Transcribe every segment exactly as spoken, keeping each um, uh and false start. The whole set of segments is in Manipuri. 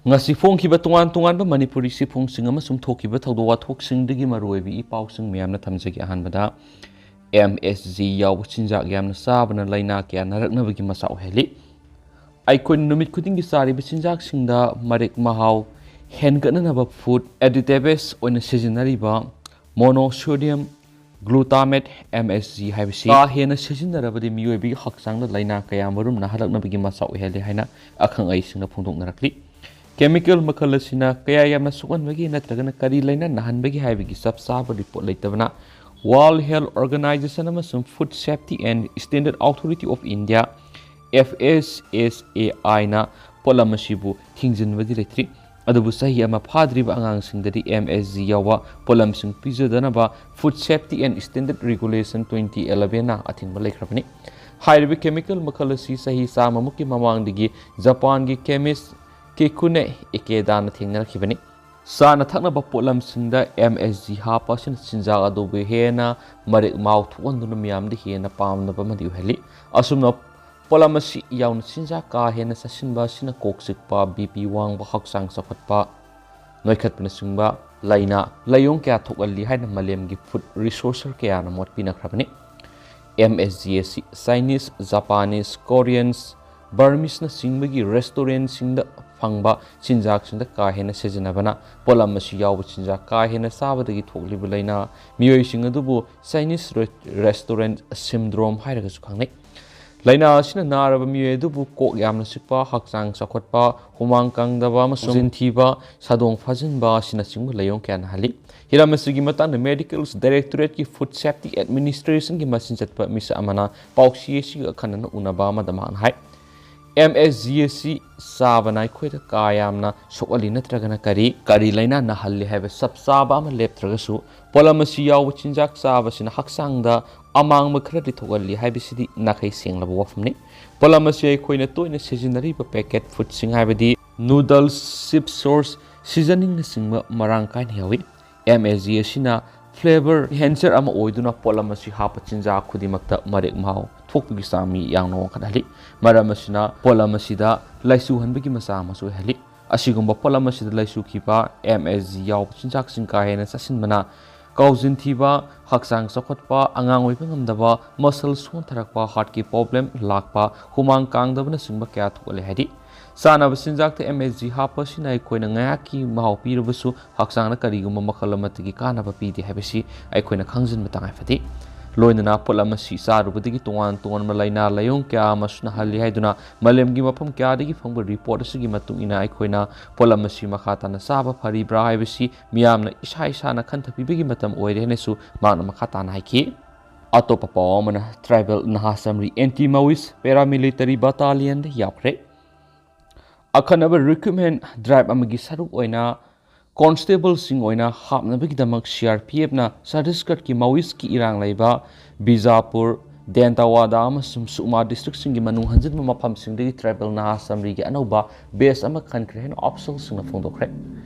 ꯉꯁꯤ ꯐꯣꯡꯈꯤꯕ ꯇꯣꯉꯥꯟ ꯇꯣꯉꯥꯟꯕ ꯃꯅꯤꯄꯨꯔꯤ ꯆꯦꯐꯣꯡꯁꯤꯡ ꯑꯃꯁꯨꯡ ꯊꯣꯛꯈꯤꯕ ꯊꯧꯗꯣꯛ ꯋꯥꯊꯣꯛꯁꯤꯡꯗꯒꯤ ꯃꯔꯨꯑꯣꯏꯕ ꯏ ꯄꯥꯎꯁꯤꯡ ꯃꯌꯥꯝꯅ ꯊꯝꯖꯒꯦ꯫ ꯑꯍꯥꯟꯕꯗ, ꯑꯦꯝ ꯑꯦꯁ ꯖꯤ ꯌꯥꯎꯕ ꯆꯤꯟꯖꯥꯛ ꯌꯥꯝꯅ ꯆꯥꯕꯅ ꯂꯥꯏꯅꯥ ꯀꯌꯥ ꯅꯥꯔꯛꯅꯕꯒꯤ ꯃꯆꯥꯛ ꯑꯣꯏꯍꯜꯂꯤ꯫ ꯑꯩꯈꯣꯏꯅ ꯅꯨꯃꯤꯠ ꯈꯨꯗꯤꯡꯒꯤ ꯆꯥꯔꯤꯕ ꯆꯤꯟꯖꯥꯛꯁꯤꯡꯗ ꯃꯔꯦꯛ ꯃꯍꯥꯎ ꯍꯦꯟꯒꯠꯅꯅꯕ ꯐꯨꯗ ꯑꯦꯗꯤꯇꯤꯚꯁ ꯑꯣꯏꯅ ꯁꯤꯖꯤꯟꯅꯔꯤꯕ ꯃꯣꯅꯣꯁꯣꯗꯤꯌꯝ ꯒ꯭ꯂꯨꯇꯥꯃꯦꯠ, ꯑꯦꯝ ꯑꯦꯁ ꯖꯤ, ꯍꯥꯏꯕꯁꯤ ꯀꯥ ꯍꯦꯟꯅ ꯁꯤꯖꯤꯟꯅꯔꯕꯗꯤ ꯃꯤꯑꯣꯏꯕꯒꯤ ꯍꯛꯆꯥꯡꯗ ꯂꯥꯏꯅꯥ ꯀꯌꯥ ꯃꯔꯨꯝ ꯅꯥꯍꯜꯂꯛꯅꯕꯒꯤ ꯃꯆꯥꯛ ꯑꯣꯏꯍꯜꯂꯤ ꯍꯥꯏꯅ ꯑꯈꯪ ꯑꯍꯩꯁꯤꯡꯅ ꯐꯣꯡꯗꯣꯛꯅꯔꯛꯂꯤ꯫ ꯀꯦꯃꯤꯀꯦꯜ ꯃꯈꯜ ꯑꯁꯤꯅ ꯀꯌꯥ ꯌꯥꯝꯅ ꯁꯣꯛꯍꯟꯕꯒꯦ ꯅꯠꯇ꯭ꯔꯒꯅ ꯀꯔꯤ ꯂꯥꯏꯅꯥ ꯅꯥꯍꯟꯕꯒꯦ ꯍꯥꯏꯕꯒꯤ ꯆꯞ ꯆꯥꯕ ꯔꯤꯄꯣꯔꯠ ꯂꯩꯇꯕꯅ, World Health Organization ꯑꯃꯁꯨꯡ Food Safety and Standard Authority of India, F S S A I ꯅ ꯄꯣꯠꯂꯝ ꯑꯁꯤꯕꯨ ꯊꯤꯡꯖꯤꯟꯕꯗꯤ ꯂꯩꯇ꯭ꯔꯤ꯫ ꯑꯗꯨꯕꯨ ꯆꯍꯤ ꯑꯃ ꯐꯥꯗ꯭ꯔꯤꯕ ꯑꯉꯥꯡꯁꯤꯡꯗꯗꯤ ꯑꯦꯝ ꯑꯦꯁ ꯖꯤ ꯌꯥꯎꯕ ꯄꯣꯠꯂꯝꯁꯤꯡ ꯄꯤꯖꯗꯅꯕ Food Safety and Standard Regulation twenty eleven ꯅ ꯑꯊꯤꯡꯕ ꯂꯩꯈ꯭ꯔꯕꯅꯤ꯫ ꯍꯥꯏꯔꯤꯕ ꯀꯦꯃꯤꯀꯦꯜ ꯃꯈꯜ ꯑꯁꯤ ꯆꯍꯤ ꯆꯥꯝꯃꯃꯨꯛꯀꯤ ꯃꯃꯥꯡꯗꯒꯤ ꯖꯄꯥꯟꯒꯤ ꯀꯦꯃꯤꯁ ꯀꯤꯀꯨꯅꯦ ꯏꯀꯦꯗꯥꯅ ꯊꯦꯡꯅꯔꯛꯈꯤꯕꯅꯤ꯫ ꯆꯥꯅ ꯊꯛꯅꯕ ꯄꯣꯠꯂꯝꯁꯤꯡꯗ ꯑꯦꯝ ꯑꯦꯁ ꯖꯤ ꯍꯥꯞꯄ ꯑꯁꯤꯅ ꯆꯤꯟꯖꯥꯛ ꯑꯗꯨꯕꯨ ꯍꯦꯟꯅ ꯃꯔꯦꯛ ꯃꯍꯥꯎ ꯊꯣꯛꯍꯟꯗꯨꯅ ꯃꯤꯌꯥꯝꯗ ꯍꯦꯟꯅ ꯄꯥꯝꯅꯕ ꯑꯃꯗꯤ ꯑꯣꯏꯍꯜꯂꯤ꯫ ꯑꯁꯨꯝꯅ ꯄꯣꯠꯂꯝ ꯑꯁꯤ ꯌꯥꯎꯅ ꯆꯤꯟꯖꯥꯛ ꯀꯥ ꯍꯦꯟꯅ ꯆꯥꯁꯤꯟꯕ ꯑꯁꯤꯅ ꯀꯣꯛ ꯆꯤꯛꯄ, ꯕꯤ ꯄꯤ ꯋꯥꯡꯕ, ꯍꯛꯆꯥꯡ ꯆꯥꯎꯈꯠꯄ, ꯅꯣꯏꯈꯠꯄꯅꯆꯤꯡꯕ ꯂꯥꯏꯅꯥ, ꯂꯥꯏꯑꯣꯡ ꯀꯌꯥ ꯊꯣꯛꯍꯜꯂꯤ ꯍꯥꯏꯅ ꯃꯥꯂꯦꯝꯒꯤ ꯐꯨꯗ ꯔꯤꯁꯣꯔꯁꯔ ꯀꯌꯥꯅ ꯃꯣꯠ ꯄꯤꯅꯈ꯭ꯔꯕꯅꯤ꯫ ꯑꯦꯝ ꯑꯦꯁ ꯖꯤ ꯑꯁꯤ ꯆꯥꯏꯅꯤꯁ, ꯖꯄꯥꯅꯤꯁ, ꯀꯣꯔꯤꯌꯟꯁ, ꯕꯔꯃꯤꯁꯅꯆꯤꯡꯕꯒꯤ ꯔꯦꯁꯇꯣꯔꯦꯟꯁꯤꯡꯗ ꯐꯪꯕ ꯆꯤꯟꯖꯥꯛꯁꯤꯡꯗ ꯀꯥ ꯍꯦꯟꯅ ꯁꯤꯖꯤꯟꯅꯕꯅ ꯄꯣꯠꯂꯝ ꯑꯁꯤ ꯌꯥꯎꯕ ꯆꯤꯟꯖꯥꯛ ꯀꯥ ꯍꯦꯟꯅ ꯆꯥꯕꯗꯒꯤ ꯊꯣꯛꯂꯤꯕ ꯂꯥꯏꯅꯥ, ꯃꯤꯑꯣꯏꯁꯤꯡ ꯑꯗꯨꯕꯨ ꯆꯥꯏꯅꯤꯁ ꯔꯦ-, ꯔꯦꯁꯇꯣꯔꯦꯟ ꯁꯤꯟꯗ꯭ꯔꯣꯝ ꯍꯥꯏꯔꯒꯁꯨ ꯈꯪꯅꯩ꯫ ꯂꯥꯏꯅꯥ ꯑꯁꯤꯅ ꯅꯥꯔꯕ ꯃꯤꯑꯣꯏ ꯑꯗꯨꯕꯨ ꯀꯣꯛ ꯌꯥꯝꯅ ꯆꯤꯛꯄ, ꯍꯛꯆꯥꯡ ꯆꯥꯎꯈꯠꯄ, ꯍꯨꯃꯥꯡ ꯀꯪꯗꯕ ꯑꯃꯁꯨꯡ ꯆꯤꯟꯊꯤꯕ, ꯁꯥꯗꯣꯡ ꯐꯥꯖꯤꯟꯕ ꯑꯁꯤꯅꯆꯤꯡꯕ ꯂꯥꯏꯑꯣꯡ ꯀꯌꯥ ꯅꯥꯍꯜꯂꯤ꯫ ꯍꯤꯔꯝ ꯑꯁꯤꯒꯤ ꯃꯇꯥꯡꯗ Medicals Directorate ꯀꯤ Food Safety Administration ꯒꯤ ꯃꯆꯤꯟ ꯆꯠꯄ ꯃꯤꯁꯛ ꯑꯃꯅ ꯄꯥꯎꯆꯦ ꯑꯁꯤꯒ ꯑꯈꯟꯅꯅ ꯎꯅꯕ ꯑꯃꯗ ꯃꯍꯥꯛꯅ ꯍꯥꯏ, ꯑꯦꯝ ꯑꯦꯁ ꯖꯤ ꯑꯁꯤ ꯆꯥꯕꯅ ꯑꯩꯈꯣꯏꯗ ꯀꯥ ꯌꯥꯝꯅ ꯁꯣꯛꯍꯜꯂꯤ ꯅꯠꯇ꯭ꯔꯒꯅ ꯀꯔꯤ, ꯀꯔꯤ ꯂꯥꯏꯅꯥ ꯅꯥꯍꯜꯂꯤ ꯍꯥꯏꯕ ꯆꯞ ꯆꯥꯕ ꯑꯃ ꯂꯦꯞꯇ꯭ꯔꯒꯁꯨ, ꯄꯣꯠꯂꯝ ꯑꯁꯤ ꯌꯥꯎꯕ ꯆꯤꯟꯖꯥꯛ ꯆꯥꯕꯁꯤꯅ ꯍꯛꯆꯥꯡꯗ ꯑꯃꯥꯡꯕ ꯈꯔꯗꯤ ꯊꯣꯛꯍꯜꯂꯤ ꯍꯥꯏꯕꯁꯤꯗꯤ ꯅꯥꯈꯩ ꯁꯦꯡꯂꯕ ꯋꯥꯐꯝꯅꯤ꯫ ꯄꯣꯠꯂꯝ ꯑꯁꯤ ꯑꯩꯈꯣꯏꯅ ꯇꯣꯏꯅ ꯁꯤꯖꯤꯟꯅꯔꯤꯕ ꯄꯦꯀꯦꯠ ꯐꯨꯗꯁꯤꯡ, ꯍꯥꯏꯕꯗꯤ ꯅꯨꯗꯜꯁ, ꯆꯤꯞꯁ, ꯁꯣꯁ, ꯁꯤꯖꯅꯤꯡꯅꯆꯤꯡꯕ ꯃꯔꯥꯡ ꯀꯥꯏꯅ ꯌꯥꯎꯏ꯫ ꯑꯦꯝ ꯑꯦꯁ ꯖꯤ ꯑꯁꯤꯅ ꯐ꯭ꯂꯦꯕꯔ ꯏꯟꯍꯦꯟꯁꯔ ꯑꯃ ꯑꯣꯏꯗꯨꯅ ꯄꯣꯠꯂꯝ ꯑꯁꯤ ꯍꯥꯞꯄ ꯆꯤꯟꯖꯥꯛ ꯈꯨꯗꯤꯡꯃꯛꯇ ꯃꯔꯦꯛ ꯃꯍꯥꯎ ꯊꯣꯛꯄꯒꯤ ꯆꯥꯡ ꯌꯥꯝꯅ ꯋꯥꯡꯈꯠꯍꯜꯂꯤ꯫ ꯃꯔꯝ ꯑꯁꯤꯅ ꯄꯣꯠꯂꯝ ꯑꯁꯤꯗ ꯂꯥꯏꯆꯨꯍꯟꯕꯒꯤ ꯃꯆꯥꯛ ꯑꯃꯁꯨ ꯑꯣꯏꯍꯜꯂꯤ꯫ ꯑꯁꯤꯒꯨꯝꯕ ꯄꯣꯠꯂꯝ ꯑꯁꯤꯗ ꯂꯩꯁꯨꯈꯤꯕ ꯑꯦꯝ ꯑꯦꯁ ꯖꯤ ꯌꯥꯎꯕ ꯆꯤꯟꯖꯥꯛꯁꯤꯡ ꯀꯥ ꯍꯦꯟꯅ ꯆꯥꯁꯤꯟꯕꯅ ꯀꯥꯎꯖꯤꯟ ꯊꯤꯕ, ꯍꯛꯆꯥꯡ ꯆꯥꯎꯈꯠꯄ, ꯑꯉꯥꯡ ꯑꯣꯏꯕ ꯉꯝꯗꯕ, ꯃꯁꯜ ꯁꯣꯟꯊꯔꯛꯄ, ꯍꯥꯔꯠꯀꯤ ꯄ꯭ꯔꯣꯕ꯭ꯂꯦꯝ ꯂꯥꯛꯄ, ꯍꯨꯃꯥꯡ ꯀꯥꯡꯗꯕꯅꯆꯤꯡꯕ ꯀꯌꯥ ꯊꯣꯛꯍꯜꯂꯦ ꯍꯥꯏꯔꯤ꯫ ꯆꯥꯅꯕ ꯆꯤꯟꯖꯥꯛꯇ ꯑꯦꯝ ꯑꯦꯁ ꯖꯤ ꯍꯥꯞꯄ ꯑꯁꯤꯅ ꯑꯩꯈꯣꯏꯅ ꯉꯥꯏꯍꯥꯛꯀꯤ ꯃꯍꯥꯎ ꯄꯤꯔꯕꯁꯨ ꯍꯛꯆꯥꯡꯗ ꯀꯔꯤꯒꯨꯝꯕ ꯃꯈꯜ ꯑꯃꯠꯇꯒꯤ ꯀꯥꯟꯅꯕ ꯄꯤꯗꯦ ꯍꯥꯏꯕꯁꯤ ꯑꯩꯈꯣꯏꯅ ꯈꯪꯖꯤꯟꯕ ꯇꯉꯥꯏ ꯐꯗꯦ꯫ ꯂꯣꯏꯅꯅ ꯄꯣꯠꯂꯝ ꯑꯁꯤ ꯆꯥꯔꯨꯕꯗꯒꯤ ꯇꯣꯉꯥꯟ ꯇꯣꯉꯥꯟꯕ ꯂꯥꯏꯅꯥ ꯂꯥꯏꯑꯣꯡ ꯀꯌꯥ ꯑꯃꯁꯨ ꯅꯥꯍꯜꯂꯤ ꯍꯥꯏꯗꯨꯅ ꯃꯥꯂꯦꯝꯒꯤ ꯃꯐꯝ ꯀꯌꯥꯗꯒꯤ ꯐꯪꯕ ꯔꯤꯄꯣꯔꯠ ꯑꯁꯤꯒꯤ ꯃꯇꯨꯡ ꯏꯟꯅ ꯑꯩꯈꯣꯏꯅ ꯄꯣꯠꯂꯝ ꯑꯁꯤ ꯃꯈꯥ ꯇꯥꯅ ꯆꯥꯕ ꯐꯔꯤꯕ꯭ꯔꯥ ꯍꯥꯏꯕꯁꯤ ꯃꯤꯌꯥꯝꯅ ꯏꯁꯥ ꯏꯁꯥꯅ ꯈꯟꯊꯕꯤꯕꯒꯤ ꯃꯇꯝ ꯑꯣꯏꯔꯦ ꯍꯥꯏꯅꯁꯨ ꯃꯍꯥꯛꯅ ꯃꯈꯥ ꯇꯥꯅ ꯍꯥꯏꯈꯤ꯫ ꯑꯇꯣꯞꯄ ꯄꯥꯎ ꯑꯃꯅ, ꯇ꯭ꯔꯥꯏꯕꯦꯜ ꯅꯍꯥ ꯆꯥꯃꯔꯤ ꯑꯦꯟꯇꯤ ꯃꯥꯑꯣꯏꯁ ꯄꯦꯔꯥꯃꯤꯂꯤꯇꯔꯤ ꯕꯇꯥꯂꯤꯌꯟꯗ ꯌꯥꯎꯈ꯭ꯔꯦ꯫ ꯑꯈꯟꯅꯕ ꯔꯤꯀ꯭ꯔꯨꯠꯃꯦꯟ ꯗ꯭ꯔꯥꯏꯚ ꯑꯃꯒꯤ ꯁꯔꯨꯛ ꯑꯣꯏꯅ ꯀꯣꯟꯁꯇꯦꯕꯜꯁꯤꯡ ꯑꯣꯏꯅ ꯍꯥꯞꯅꯕꯒꯤꯗꯃꯛ ꯁꯤ ꯑꯥꯔ ꯄꯤ ꯑꯦꯐꯅ ꯆꯇꯤꯁꯒꯔꯒꯤ ꯃꯥꯑꯣꯏꯁꯀꯤ ꯏꯔꯥꯡ ꯂꯩꯕ ꯕꯤꯖꯥꯄꯨꯔ, ꯗꯦꯟꯇꯥꯋꯥꯗꯥ ꯑꯃꯁꯨꯡ ꯁꯨꯛꯃꯥ ꯗꯤꯁꯇ꯭ꯔꯤꯛꯁꯤꯡꯒꯤ ꯃꯅꯨꯡ ꯍꯟꯖꯤꯟꯕ ꯃꯐꯝꯁꯤꯡꯗꯒꯤ ꯇ꯭ꯔꯥꯏꯕꯦꯜ ꯅꯍꯥ ꯆꯥꯃꯔꯤꯒꯤ ꯑꯅꯧꯕ ꯕꯦꯆ ꯑꯃ ꯈꯟꯈ꯭ꯔꯦ ꯍꯥꯏꯅ ꯑꯣꯐꯤꯁꯤꯌꯦꯜꯁꯤꯡꯅ ꯐꯣꯡꯗꯣꯛꯈ꯭ꯔꯦ꯫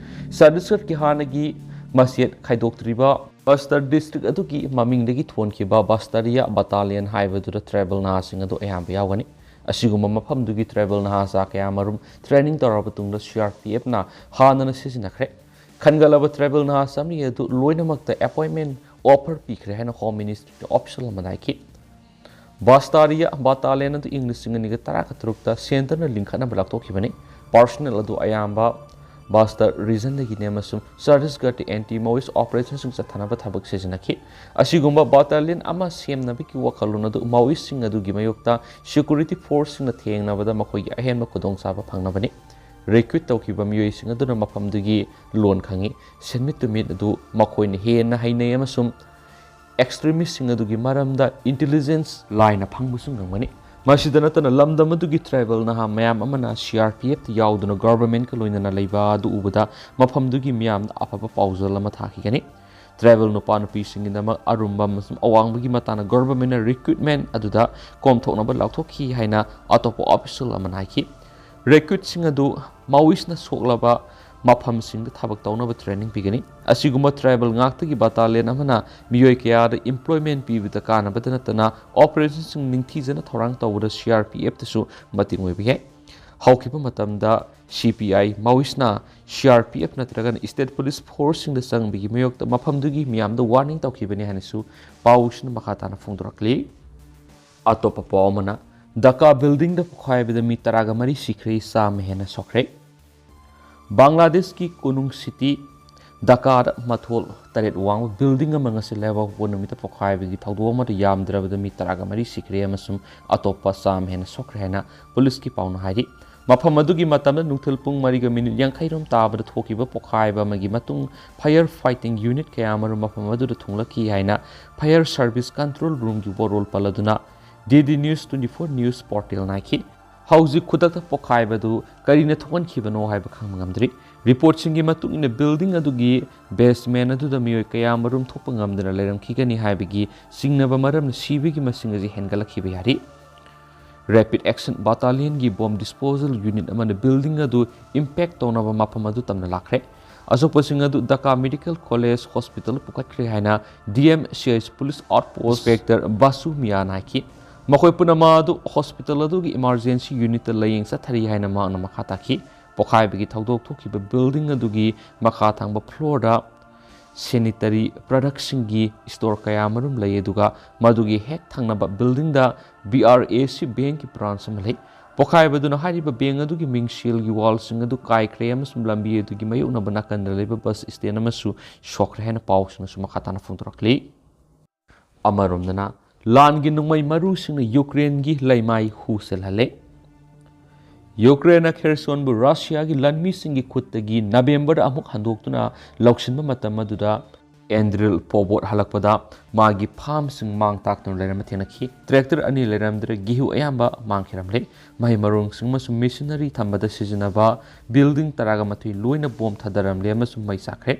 ꯆꯇꯤꯁꯒꯔꯒꯤ ꯍꯥꯟꯅꯒꯤ ꯃꯆꯦꯠ ꯈꯥꯏꯗꯣꯛꯇ꯭ꯔꯤꯕ ꯕꯁꯇꯔ ꯗꯤꯁꯇ꯭ꯔꯤꯛ ꯑꯗꯨꯒꯤ ꯃꯃꯤꯡꯗꯒꯤ ꯊꯣꯟꯈꯤꯕ ꯕꯁꯇꯔꯤꯌꯥ ꯕꯇꯥꯂꯤꯌꯟ ꯍꯥꯏꯕꯗꯨꯗ ꯇ꯭ꯔꯥꯏꯕꯦꯜ ꯅꯍꯥꯁꯤꯡ ꯑꯗꯨ ꯑꯌꯥꯝꯕ ꯌꯥꯎꯒꯅꯤ꯫ ꯑꯁꯤꯒꯨꯝꯕ ꯃꯐꯝꯗꯨꯒꯤ ꯇ꯭ꯔꯥꯏꯕꯦꯜ ꯅꯍꯥ ꯆꯥ ꯀꯌꯥ ꯑꯃꯔꯨꯝ ꯇ꯭ꯔꯦꯅꯤꯡ ꯇꯧꯔꯕ ꯇꯨꯡꯗ ꯁꯤ ꯑꯥꯔ ꯄꯤ ꯑꯦꯐꯅ ꯍꯥꯟꯅꯅ ꯁꯤꯖꯤꯟꯅꯈ꯭ꯔꯦ꯫ ꯈꯟꯒꯠꯂꯕ ꯇ꯭ꯔꯥꯏꯕꯦꯜ ꯅꯍꯥ ꯆꯥꯃꯔꯤ ꯑꯗꯨ ꯂꯣꯏꯅꯃꯛꯇ ꯑꯦꯄꯣꯏꯟꯃꯦꯟ ꯑꯣꯐꯔ ꯄꯤꯈ꯭ꯔꯦ ꯍꯥꯏꯅ ꯍꯣꯝ ꯃꯤꯅꯤꯁꯇ꯭ꯔꯤꯅ ꯑꯣꯐꯤꯁꯤꯌꯦꯜ ꯑꯃꯗ ꯍꯥꯏꯈꯤ꯫ ꯕꯥꯁꯇꯥꯔꯤꯌꯥ ꯕꯇꯥꯂꯤꯌꯟ ꯑꯗꯨ ꯏꯪ ꯂꯤꯁꯤꯡ ꯑꯅꯤꯒ ꯇꯔꯥꯒ ꯇꯔꯨꯛꯇ ꯁꯦꯟꯇꯔꯅ ꯂꯤꯡꯈꯠꯅꯕ ꯂꯥꯎꯊꯣꯛꯈꯤꯕꯅꯤ꯫ ꯄꯥꯔꯁꯣꯅꯦꯜ ꯑꯗꯨ ꯑꯌꯥꯝꯕ ꯕꯥꯁꯇꯔ ꯔꯤꯖꯟꯗꯒꯤꯅꯤ ꯑꯃꯁꯨꯡ ꯆꯇꯤꯁꯒꯔꯗ ꯑꯦꯟꯇꯤ ꯃꯥꯑꯣꯏꯁ ꯑꯣꯄꯔꯦꯁꯟꯁꯤꯡ ꯆꯠꯊꯅꯕ ꯊꯕꯛ ꯁꯤꯖꯤꯟꯅꯈꯤ꯫ ꯑꯁꯤꯒꯨꯝꯕ ꯕꯇꯥꯂꯤꯌꯟ ꯑꯃ ꯁꯦꯝꯅꯕꯒꯤ ꯋꯥꯈꯜꯂꯣꯟ ꯑꯗꯨ ꯃꯥꯑꯣꯏꯁꯁꯤꯡ ꯑꯗꯨꯒꯤ ꯃꯥꯌꯣꯛꯇ ꯁꯦꯀ꯭ꯌꯨꯔꯤꯇꯤ ꯐꯣꯔꯁꯁꯤꯡꯅ ꯊꯦꯡꯅꯕꯗ ꯃꯈꯣꯏꯒꯤ ꯑꯍꯦꯟꯕ ꯈꯨꯗꯣꯡꯆꯥꯕ ꯐꯪꯅꯕꯅꯤ꯫ ꯔꯤꯀ꯭ꯔꯨꯠ ꯇꯧꯈꯤꯕ ꯃꯤꯑꯣꯏꯁꯤꯡ ꯑꯗꯨꯅ ꯃꯐꯝꯗꯨꯒꯤ ꯂꯣꯟ ꯈꯪꯏ, ꯁꯦꯟꯃꯤꯠ ꯇꯨꯃꯤꯠ ꯑꯗꯨ ꯃꯈꯣꯏꯅ ꯍꯦꯟꯅ ꯍꯩꯅꯩ ꯑꯃꯁꯨꯡ ꯑꯦꯛꯁꯇ꯭ꯔꯤꯃꯤꯁꯁꯤꯡ ꯑꯗꯨꯒꯤ ꯃꯔꯝꯗ ꯏꯟꯇꯦꯂꯤꯖꯦꯟꯁ ꯂꯥꯏꯅ ꯐꯪꯕꯁꯨ ꯉꯝꯒꯅꯤ꯫ ꯃꯁꯤꯗ ꯅꯠꯇꯅ ꯂꯝꯗꯝ ꯑꯗꯨꯒꯤ ꯇ꯭ꯔꯥꯏꯕꯦꯜ ꯅꯍꯥ ꯃꯌꯥꯝ ꯑꯃꯅ ꯁꯤ ꯑꯥꯔ ꯄꯤ ꯑꯦꯐꯇ ꯌꯥꯎꯗꯨꯅ ꯒꯚꯔꯟꯃꯦꯟꯠꯀ ꯂꯣꯏꯅꯅ ꯂꯩꯕ ꯑꯗꯨ ꯎꯕꯗ ꯃꯐꯝꯗꯨꯒꯤ ꯃꯤꯌꯥꯝꯗ ꯑꯐꯕ ꯄꯥꯎꯖꯦꯜ ꯑꯃ ꯊꯥꯈꯤꯒꯅꯤ꯫ ꯇ꯭ꯔꯥꯏꯕꯦꯜ ꯅꯨꯄꯥ ꯅꯨꯄꯤꯁꯤꯡꯒꯤꯗꯃꯛ ꯑꯔꯨꯝꯕ ꯑꯃꯁꯨꯡ ꯑꯋꯥꯡꯕꯒꯤ ꯃꯇꯥꯡꯗ ꯒꯚꯔꯟꯃꯦꯟꯠꯅ ꯔꯤꯀ꯭ꯔꯨꯠꯃꯦꯟꯠ ꯑꯗꯨꯗ ꯀꯣꯝꯊꯣꯛꯅꯕ ꯂꯥꯎꯊꯣꯛꯈꯤ ꯍꯥꯏꯅ ꯑꯇꯣꯞꯄ ꯑꯣꯐꯤꯁꯤꯌꯦꯜ ꯑꯃꯅ ꯍꯥꯏꯈꯤ꯫ ꯔꯤꯀ꯭ꯔꯨꯠꯁꯤꯡ ꯑꯗꯨ ꯃꯥꯑꯣꯏꯁꯅ ꯁꯣꯛꯂꯕ ꯃꯐꯝꯁꯤꯡꯗ ꯊꯕꯛ ꯇꯧꯅꯕ ꯇ꯭ꯔꯦꯅꯤꯡ ꯄꯤꯒꯅꯤ꯫ ꯑꯁꯤꯒꯨꯝꯕ ꯇ꯭ꯔꯥꯏꯕꯦꯜ ꯉꯥꯛꯇꯒꯤ ꯕꯇꯥꯂꯤꯌꯟ ꯑꯃꯅ ꯃꯤꯑꯣꯏ ꯀꯌꯥꯗ ꯏꯝꯄ꯭ꯂꯣꯏꯃꯦꯟꯠ ꯄꯤꯕꯗ ꯀꯥꯟꯅꯕꯇ ꯅꯠꯇꯅ ꯑꯣꯄꯔꯦꯁꯟꯁꯤꯡ ꯅꯤꯡꯊꯤꯖꯅ ꯊꯧꯔꯥꯡ ꯇꯧꯕꯗ ꯁꯤ ꯑꯥꯔ ꯄꯤ ꯑꯦꯐꯇꯁꯨ ꯃꯇꯦꯡ ꯑꯣꯏꯕ ꯌꯥꯏ꯫ ꯍꯧꯈꯤꯕ ꯃꯇꯝꯗ CPI, Maoist ꯅ CRPF ꯅꯠꯇ꯭ꯔꯒꯅ State Police Force ꯁꯤꯡꯗ ꯆꯪꯕꯒꯤ ꯃꯥꯌꯣꯛꯇ ꯃꯐꯝꯗꯨꯒꯤ ꯃꯤꯌꯥꯝꯗ warning ꯇꯧꯈꯤꯕꯅꯤ ꯍꯥꯏꯅꯁꯨ ꯄꯥꯎꯁꯤꯅ ꯃꯈꯥ ꯇꯥꯅ ꯐꯣꯡꯗꯣꯔꯛꯂꯤ꯫ ꯑꯇꯣꯞꯄ ꯄꯥꯎ ꯑꯃꯅ, ꯙꯥꯀꯥ building ꯗ ꯄꯣꯈꯥꯏꯕꯗ ꯃꯤ ꯇꯔꯥꯒ ꯃꯔꯤ ꯁꯤꯈ꯭ꯔꯦ, ꯆꯥꯝꯃ ꯍꯦꯟꯅ ꯁꯣꯛꯈ꯭ꯔꯦ꯫ ꯕꯪꯒ꯭ꯂꯥꯗꯦꯁꯀꯤ ꯀꯣꯅꯨꯡ city ꯙꯥꯀꯥꯗ ꯃꯊꯣꯜ ꯇꯔꯦꯠ ꯋꯥꯡꯕ building ꯑꯃ ꯉꯁꯤ ꯂꯩꯕꯥꯛꯄꯣꯛꯄ ꯅꯨꯃꯤꯠꯇ ꯄꯣꯈꯥꯏꯕꯒꯤ ꯊꯧꯗꯣꯛ ꯑꯃꯗ ꯌꯥꯝꯗ꯭ꯔꯕꯗ ꯃꯤ ꯇꯔꯥꯒ ꯃꯔꯤ ꯁꯤꯈ꯭ꯔꯦ ꯑꯃꯁꯨꯡ ꯑꯇꯣꯞꯄ ꯆꯥꯝꯃ ꯍꯦꯟꯅ ꯁꯣꯛꯈ꯭ꯔꯦ ꯍꯥꯏꯅ ꯄꯨꯂꯤꯁꯀꯤ ꯄꯥꯎꯅ ꯍꯥꯏꯔꯤ꯫ ꯃꯐꯝ ꯑꯗꯨꯒꯤ ꯃꯇꯝꯗ ꯅꯨꯡꯊꯤꯜ ꯄꯨꯡ ꯃꯔꯤꯒ minute ꯌꯥꯡꯈꯩ ꯔꯣꯝ ꯇꯥꯕꯗ ꯊꯣꯛꯈꯤꯕ ꯄꯣꯈꯥꯏꯕ ꯑꯃꯒꯤ ꯃꯇꯨꯡ fire fighting unit ꯀꯌꯥ ꯑꯃꯔꯣꯝ ꯃꯐꯝ ꯑꯗꯨꯗ ꯊꯨꯡꯂꯛꯈꯤ ꯍꯥꯏꯅ Fire Service Control Room ꯒꯤ ꯋꯥꯔꯣꯜ ꯄꯜꯂꯗꯨꯅ DD News twenty four news portal ꯅ ꯍꯥꯏꯈꯤ꯫ ꯍꯧꯖꯤꯛ ꯈꯨꯗꯛꯇ ꯄꯣꯈꯥꯏꯕꯗꯨ ꯀꯔꯤꯅ ꯊꯣꯛꯍꯟꯈꯤꯕꯅꯣ ꯍꯥꯏꯕ ꯈꯪꯕ ꯉꯝꯗ꯭ꯔꯤ꯫ Report ꯁꯤꯡꯒꯤ ꯃꯇꯨꯡ ꯏꯟꯅ building ꯑꯗꯨꯒꯤ basement ꯑꯗꯨꯗ ꯃꯤꯑꯣꯏ ꯀꯌꯥ ꯃꯔꯨꯝ ꯊꯣꯛꯄ ꯉꯝꯗꯅ ꯂꯩꯔꯝꯈꯤꯒꯅꯤ ꯍꯥꯏꯕꯒꯤ ꯆꯤꯡꯅꯕ ꯃꯔꯝꯅ ꯁꯤꯕꯒꯤ ꯃꯁꯤꯡ ꯑꯁꯤ ꯍꯦꯟꯒꯠꯂꯛꯈꯤꯕ ꯌꯥꯔꯤ꯫ Rapid Action Battalion ꯒꯤ bomb disposal unit ꯑꯃꯅ building ꯑꯗꯨ impact ꯇꯧꯅꯕ ꯃꯐꯝ ꯑꯗꯨ ꯇꯝꯅ ꯂꯥꯛꯈ꯭ꯔꯦ꯫ ꯑꯁꯣꯛꯄꯁꯤꯡ ꯑꯗꯨ ꯙꯥꯀꯥ Medical College Hospital ꯄꯨꯈꯠꯈ꯭ꯔꯦ ꯍꯥꯏꯅ DMCH Police Outpost Inspector ꯕꯥꯁꯨ ꯃꯤꯌꯥꯅ ꯍꯥꯏꯈꯤ꯫ ꯃꯈꯣꯏ ꯄꯨꯝꯅꯃꯛ ꯑꯗꯨ hospital ꯑꯗꯨꯒꯤ emergency unit ꯇ ꯂꯥꯌꯦꯡ ꯆꯠꯊꯔꯤ ꯍꯥꯏꯅ ꯃꯍꯥꯛꯅ ꯃꯈꯥ ꯇꯥꯈꯤ꯫ ꯄꯣꯈꯥꯏꯕꯒꯤ ꯊꯧꯗꯣꯛ ꯊꯣꯛꯈꯤꯕ building ꯑꯗꯨꯒꯤ ꯃꯈꯥ ꯊꯪꯕ floor ꯗ sanitary product ꯁꯤꯡꯒꯤ store ꯀꯌꯥ ꯑꯃꯔꯣꯝ ꯂꯩ, ꯑꯗꯨꯒ ꯃꯗꯨꯒꯤ ꯍꯦꯛ ꯊꯪꯅꯕ building ꯗ BRAC bank ꯀꯤ branch ꯑꯃ ꯂꯩ꯫ ꯄꯣꯈꯥꯏꯕꯗꯨꯅ ꯍꯥꯏꯔꯤꯕ bank ꯑꯗꯨꯒꯤ ꯃꯤꯡꯁꯦꯜꯒꯤ wall ꯁꯤꯡ ꯑꯗꯨ ꯀꯥꯏꯈ꯭ꯔꯦ ꯑꯃꯁꯨꯡ ꯂꯝꯕꯤ ꯑꯗꯨꯒꯤ ꯃꯥꯌꯣꯛꯅꯕ ꯅꯥꯀꯟꯗ ꯂꯩꯕ bus stand ꯑꯃꯁꯨ ꯁꯣꯛꯈ꯭ꯔꯦ ꯍꯥꯏꯅ ꯄꯥꯎꯁꯤꯡꯅꯁꯨ ꯃꯈꯥ ꯇꯥꯅ ꯐꯣꯡꯗꯣꯔꯛꯂꯤ꯫ ꯑꯃꯔꯣꯝꯗꯅ, ꯂꯥꯟꯒꯤ ꯅꯣꯡꯃꯩ ꯃꯔꯨꯁꯤꯡꯅ ꯌꯨꯀ꯭ꯔꯦꯟꯒꯤ ꯂꯩꯃꯥꯏ ꯍꯨꯁꯤꯜꯍꯜꯂꯦ꯫ ꯌꯨꯀ꯭ꯔꯦꯟꯅ ꯈꯦꯔꯁꯣꯟꯕꯨ ꯔꯁꯤꯌꯥꯒꯤ ꯂꯥꯟꯃꯤꯁꯤꯡꯒꯤ ꯈꯨꯠꯇꯒꯤ ꯅꯕꯦꯝꯕꯔꯗ ꯑꯃꯨꯛ ꯍꯟꯗꯣꯛꯇꯨꯅ ꯂꯧꯁꯤꯟꯕ ꯃꯇꯝ ꯑꯗꯨꯗ ꯑꯦꯟꯗ꯭ꯔꯤꯜ ꯄꯣꯕꯣꯠ ꯍꯜꯂꯛꯄꯗ ꯃꯥꯒꯤ farm ꯁꯤꯡ ꯃꯥꯡ ꯇꯥꯛꯇꯨꯅ ꯂꯩꯔꯝꯕ ꯊꯦꯡꯅꯈꯤ꯫ Tractor ꯑꯅꯤ ꯂꯩꯔꯝꯗ꯭ꯔꯦ, ꯒꯦꯍꯨ ꯑꯌꯥꯝꯕ ꯃꯥꯡꯈꯤꯔꯝꯂꯦ꯫ ꯃꯍꯩ ꯃꯔꯣꯡꯁꯤꯡ ꯑꯃꯁꯨꯡ machinery ꯊꯝꯕꯗ ꯁꯤꯖꯤꯟꯅꯕ building ꯇꯔꯥꯒ ꯃꯥꯊꯣꯏ ꯂꯣꯏꯅ bomb ꯊꯥꯗꯔꯝꯂꯦ ꯑꯃꯁꯨꯡ ꯃꯩ ꯆꯥꯛꯈ꯭ꯔꯦ꯫